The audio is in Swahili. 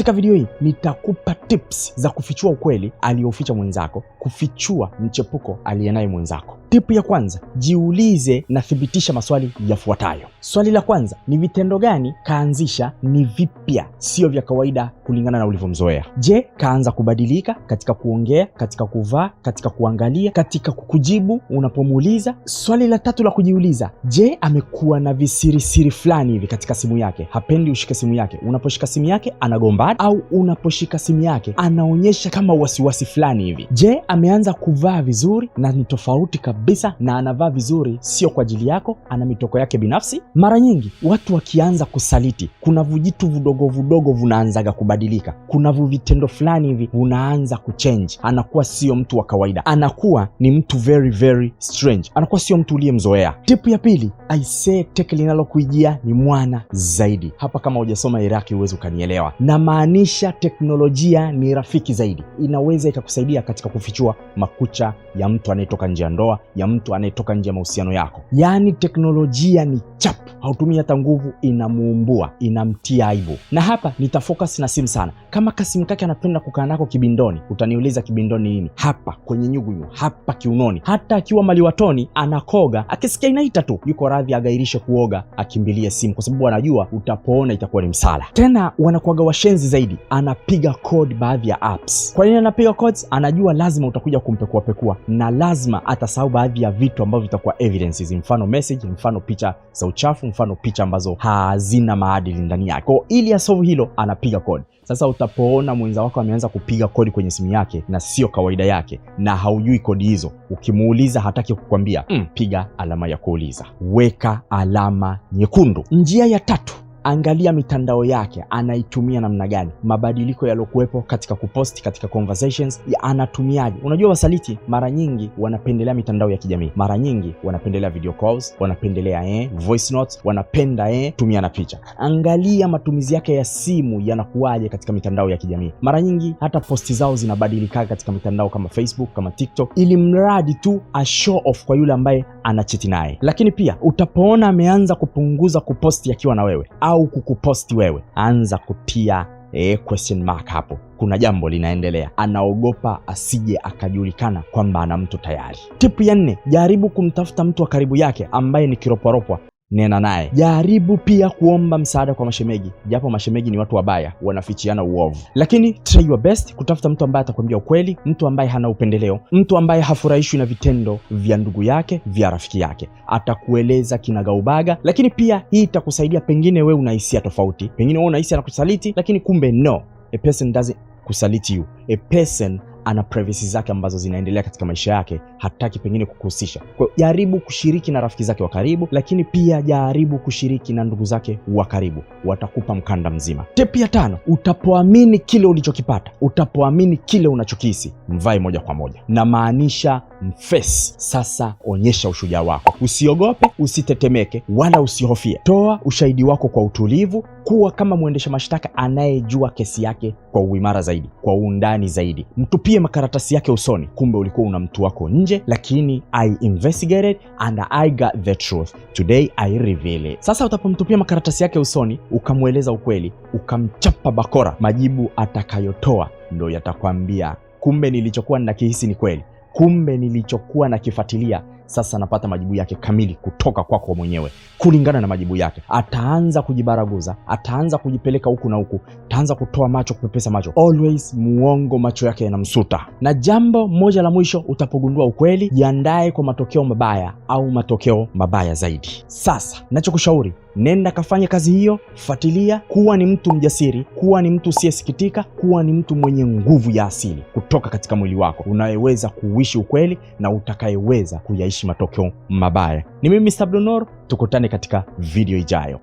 Katika video hii nitakupa tips za kufichua ukweli alioficha mwenzako, kufichua mchepuko aliyenaye mwenzako. Tip ya kwanza, jiulize na thibitisha maswali yafuatayo. Swali la kwanza, ni vitendo gani kaanzisha ni vipya, sio vya kawaida kulingana na ulivyomzoea? Je, kaanza kubadilika katika kuongea, katika kuvaa, katika kuangalia, katika kukujibu unapomuuliza? Swali la tatu la kujiuliza, je, amekuwa na visirisiri fulani hivi katika simu yake? Hapendi ushike simu yake. Unaposhika simu yake anagombana, au unaposhika simu yake anaonyesha kama wasiwasi fulani hivi. Je, ameanza kuvaa vizuri na ni tofauti kabisa, na anavaa vizuri sio kwa ajili yako, ana mitoko yake binafsi? Mara nyingi watu wakianza kusaliti, kuna vujitu vudogo vudogo vunaanzaga kubadilika, kuna vitendo fulani hivi vunaanza kuchange. Anakuwa sio mtu wa kawaida, anakuwa ni mtu very very strange, anakuwa sio mtu uliyemzoea. Tip ya pili, aisee, teke linalokuijia ni mwana zaidi. Hapa kama hujasoma Iraki huwezi ukanielewa. Namaanisha teknolojia ni rafiki zaidi, inaweza ikakusaidia katika kufichua makucha ya mtu anayetoka nje ya ndoa, ya mtu anayetoka nje ya mahusiano yako. Yaani teknolojia ni chapu, hautumii hata nguvu, inamuumbua, inamtia aibu. Na hapa nitafocus na simu sana. Kama kasimu kake anapenda kukaa nako kibindoni, utaniuliza kibindoni nini? Hapa kwenye nyugunyu, hapa kiunoni. Hata akiwa maliwatoni anakoga, akisikia inaita tu yuko radhi agairishe kuoga, akimbilie simu, kwa sababu anajua utapoona itakuwa ni msala. Tena wanakuwaga washenzi zaidi, anapiga code baadhi ya apps. Kwa nini anapiga codes? Anajua lazima utakuja kumpekuapekua na lazima atasahau baadhi ya vitu ambavyo vitakuwa evidences, mfano message, mfano picha za uchafu, mfano picha ambazo hazina maadili ndani yake. Kwa ili asolve hilo, anapiga code. Sasa utapoona mwenza wako ameanza kupiga kodi kwenye simu yake na sio kawaida yake, na haujui kodi hizo, ukimuuliza hataki kukwambia, piga alama ya kuuliza, weka alama nyekundu. Njia ya tatu, angalia mitandao yake anaitumia namna gani, mabadiliko yaliyokuwepo katika kuposti, katika conversations ya anatumiaje. Unajua wasaliti mara nyingi wanapendelea mitandao ya kijamii, mara nyingi wanapendelea video calls, wanapendelea voice notes, wanapenda tumia na picha. Angalia matumizi yake ya simu yanakuwaje katika mitandao ya kijamii. Mara nyingi hata posti zao zinabadilika katika mitandao kama Facebook, kama TikTok, ili mradi tu a show off kwa yule ambaye anachiti naye. Lakini pia utapoona ameanza kupunguza kuposti akiwa na wewe au kukuposti wewe, anza kutia question mark hapo, kuna jambo linaendelea. Anaogopa asije akajulikana kwamba ana mtu tayari. Tip ya nne, jaribu kumtafuta mtu wa karibu yake ambaye ni kiropwaropwa, nena naye. Jaribu pia kuomba msaada kwa mashemeji, japo mashemeji ni watu wabaya, wanafichiana uovu, lakini try your best kutafuta mtu ambaye atakwambia ukweli, mtu ambaye hana upendeleo, mtu ambaye hafurahishwi na vitendo vya ndugu yake, vya rafiki yake, atakueleza kinagaubaga. Lakini pia hii itakusaidia, pengine wewe una hisia tofauti, pengine wewe unahisi anakusaliti, lakini kumbe no, a person doesn't kusaliti you, a person ana privacy zake ambazo zinaendelea katika maisha yake, hataki pengine kukuhusisha. Kwa hiyo jaribu kushiriki na rafiki zake wa karibu, lakini pia jaribu kushiriki na ndugu zake wa karibu, watakupa mkanda mzima. Tip ya tano, utapoamini kile ulichokipata, utapoamini kile unachokihisi, mvae moja kwa moja, na maanisha mface. Sasa onyesha ushujaa wako, usiogope, usitetemeke, wala usihofie. Toa ushahidi wako kwa utulivu, kuwa kama mwendesha mashtaka anayejua kesi yake kwa uimara zaidi, kwa undani zaidi. Mtupie makaratasi yake usoni, kumbe ulikuwa una mtu wako nje, lakini I investigated and I got the truth today, I reveal it. Sasa utapomtupia makaratasi yake usoni, ukamweleza ukweli, ukamchapa bakora, majibu atakayotoa ndo yatakwambia kumbe nilichokuwa nakihisi ni kweli, kumbe nilichokuwa nakifuatilia sasa napata majibu yake kamili kutoka kwako mwenyewe. Kulingana na majibu yake, ataanza kujibaraguza, ataanza kujipeleka huku na huku, ataanza kutoa macho, kupepesa macho. Always muongo, macho yake yanamsuta. Na jambo moja la mwisho, utapogundua ukweli, jiandae kwa matokeo mabaya au matokeo mabaya zaidi. Sasa nachokushauri, nenda kafanye kazi hiyo, fuatilia, kuwa ni mtu mjasiri, kuwa ni mtu usiyesikitika, kuwa ni mtu mwenye nguvu ya asili kutoka katika mwili wako, unayeweza kuuishi ukweli na utakayeweza kuyaishi matokeo mabaya. Ni mimi Mr. Abdunnoor, tukutane katika video ijayo.